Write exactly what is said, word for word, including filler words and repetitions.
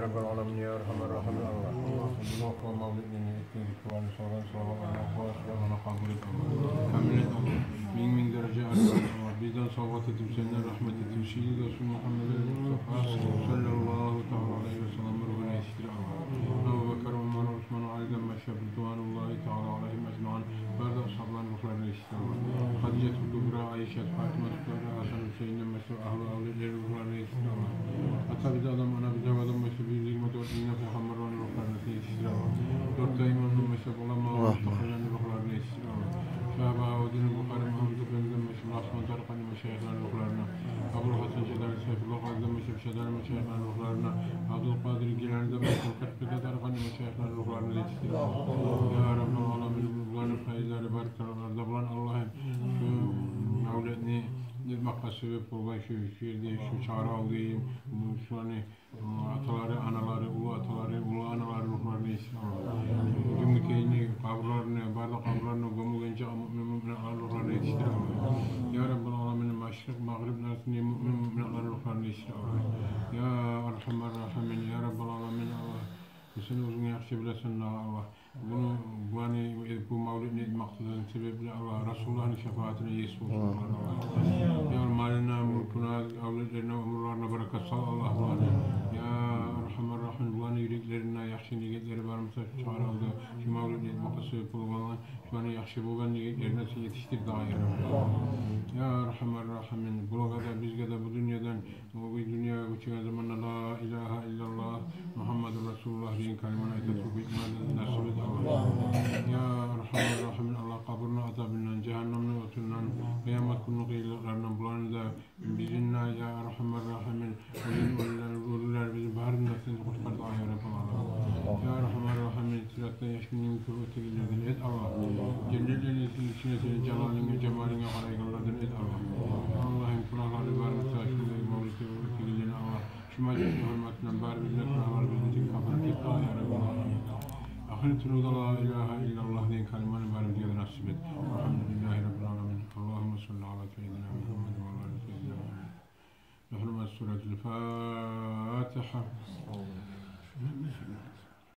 Раббал аламин, я архамар рахимин, Аллагь. Бу мавлидни этген зикруланы, салгъан салаватланы, Аллагь, къабул эт, Аллагь. Камил эт, Аллагь. Минг-минг даража арт, Аллагь. Бизден салават этип, сенден рагьмат этип, сыйлы досунг Мугьаммад Мустафа саллаллагьу таала алайгьи ва саллам рухуна етишдир, Аллагь. Абубакар, Умар, Усман, Алиден башлап, ридвануллагьи таала алайгьим ажмаин, бары да асгьабланы рухларына етишдир, Аллагь. Хадижатул Кубра, Айшат, Фатима, Зугьра, Гьасан, Гьусейнден башлап, агьлу авлетлени рухларына етишдир, Аллагь. Атабыз Адам, анабыз Гьавадан башлап, юз йигирма дёрт минг пайхаммарланы рухларына етишдир, Аллагь. Дёрт де имамдан башлап, уламаланы, мустакъиллени рухларына етишдир, Аллагь. Шагь Багьавудин, Бухари, Мугьаммад Эфендиден башлап, Накъшбанд, Таркъани машайихланы рухларына, Абул Гьасан Шазали, Сайфулла Къадиден башлап, Шазали машайихланы рухларына, Абдулкъадир Гиланиден башлап, Къыркъ бир де Таркъани машайихланы рухларына етишдир, Аллагь. Я Раббал аламин, буланы пайызлары бар тараларда булан, Аллагьым, шу мавлетни этмакъгъа себеп болгъан, шу, шу ерде, шу чагъыралгъа, бу, шуланы аталары, аналары, уллу аталары, уллу аналары рухларына етишдир, Аллагь. Гюмюкейни къабурларына, бары да къабурларына гёмюлген чакъы муъмин, муъминатланы рухларына етишдир, Аллагь. Я Раббал аламин, машрикъ, магъриб арасындагъы муъмин, муъминатланы рухларына етишдир, Аллагь. Я архамар рахимин, я Раббал аламин, Аллагь. Сен оьзюнг яхшы билесен, Аллагь. Буну, буланы, бу мавлетни этмакъдан себепли, Аллагь, Расулуллагьны шапаатына ес болсунлар, Аллагь. Я малына, мюлкюне, авлетлерине, оьмюрлерине берекет сал, Аллагь, буланы. Я архамар рахимин, буланы юреклеринде яхшы ниетлери бар буса, чагъыралгъа, шу мавлетни этмакъгъа себеп болгъанлар, шуланы яхшы болгъан ниетлерине сен етишдир дагъы, я Раббал аламин. Я архамар рахимин, булагъа да, бизге де бу дюньядан о бир дюньягъа гёчеген заманда ла илагьа иллаллагь, Мугьаммадур Расулуллагь деген калиманы айта туруп гетмеге насип эт, Аллагь. Я архамар рахимин, Аллагь, къабурну азабындан, жагьаннемни отундан, къыямат гюнню къыйынлыкъларындан буланы да, бизин де, я архамар рахимин, оьлген, оьлюлер, оьлюлерибизни барын да сен къутгъар дагъы, я Раббал аламин. Я архамар рахимин, сыратдан яшминни кёп оьтегенлерден эт, Аллагь. Женнетлени ичине сени жалалынга, жамалынга къарайгъанлардан эт, Аллагь. Аллагьым, гюнагьлары бар буса шундай мавлетни оьтегенлени, Аллагь, шу мажлисни гьюрметинден барыбызны да гюнагьларыбызны сен кафарат эт, я Раббал аламин. Ахыр тюнювде ла илагьа иллаллагь деген калиманы барыбызгъа да насип эт. Альгьамдулиллагьи раббил аламин. Аллагьумма салли аля саййидина Мугьаммад ва аля али саййидина Мугьаммад. Бигьурмати суратил Фатигьа.